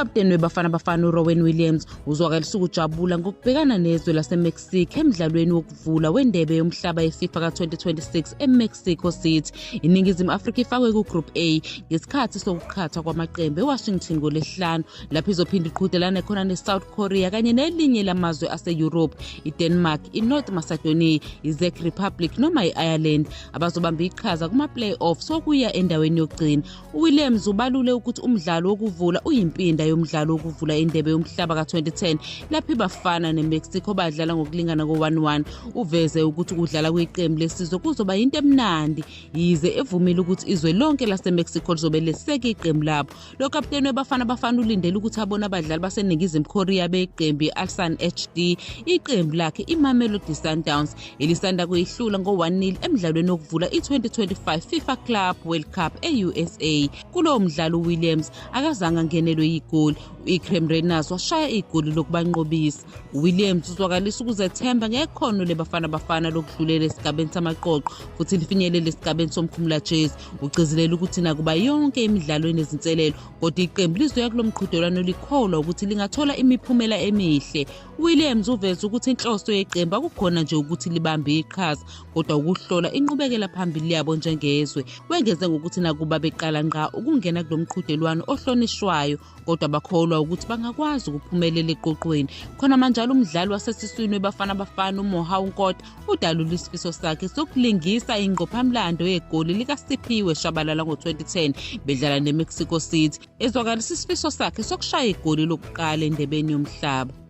Ukapteni weBafana Bafana uRowan Williams uzwakalisa ukujabula ngokubhekana nezwe laseMexico emdlalweni wokuvula wendebe yomhlaba yeFIFA ka-2026 eMexico City. INingizimu Afrika ifakwe ku-Group A ngesikhathi sokuqhathwa kwamaqembu eWashington ngoLwesihlanu, lapho izophinde iqhudelane khona ne-South Korea kanye nelinye lamazwe ase-Europe, iDenmark, iNorth Macedonia, iCzech Republic noma i-Ireland, abazobamba iqhaza kuma-playoffs okuya endaweni yokugcina. UWilliams ubalule ukuthi umdlalo wokuvula uyimpinda yomdlalo wokuvula indebe yomhlaba ka-2010, lapho iBafana neMexico badlala ngokulingana ko-1-1. Uveze ukuthi ukudlala kweqembu lesizwe kuzoba yinto emnandi, yize evumile ukuthi izwe lonke laseMexico lizobe leseke iqembu labo. Lo kapteni weBafana Bafana ulindele ukuthi abone abadlali baseNingizimu Korea beqembu i-Ulsan HD, iqembu lakhe iMamelodi Sundowns elisanda kuyihlula ngo-1-0 emdlalweni wokuvula i-2025 FIFA Club World Cup e-USA. Kulowo mdlalo uWilliams akazange angenelwe yigoli, u-Iqraam Rayners washaya igoli lokubanqobisa. UWilliams uzwakalisa ukuzethemba ngekhono leBafana Bafana lokudlulela esigabeni samaqoqo futhi lifinyelele esigabeni somkhumulajezi. Ugcizelela ukuthi nakuba yonke imidlalo inezinselelo, kodwa iqembu lizoya kulo mqhudelwano likholwa ukuthi lingathola imiphumela emihle. Williams uveze ukuthi inhloso yeqembu akukhona nje ukuthi libambe iqhaza, kodwa ukuhlola inqubekela phambili yabo njengezwe. Wengeze ngokuthi nakuba beqala ngqa ukungena kulo mqhudelwano ohlonishwayo, kodwa bakholwa ukuthi bangakwazi ukuphumelela eqoqweni. Khona manjalo, umdlali wasesiswini weBafana Bafana uMohau Nkota udalula isifiso sakhe sokulingisa ingqophamlando yegoli likaSiphiwe Shabalala ngo-2010 bedlala neMexico City, ezwakalisa isifiso sakhe sokushaya igoli lokuqala endebeni yomhlaba.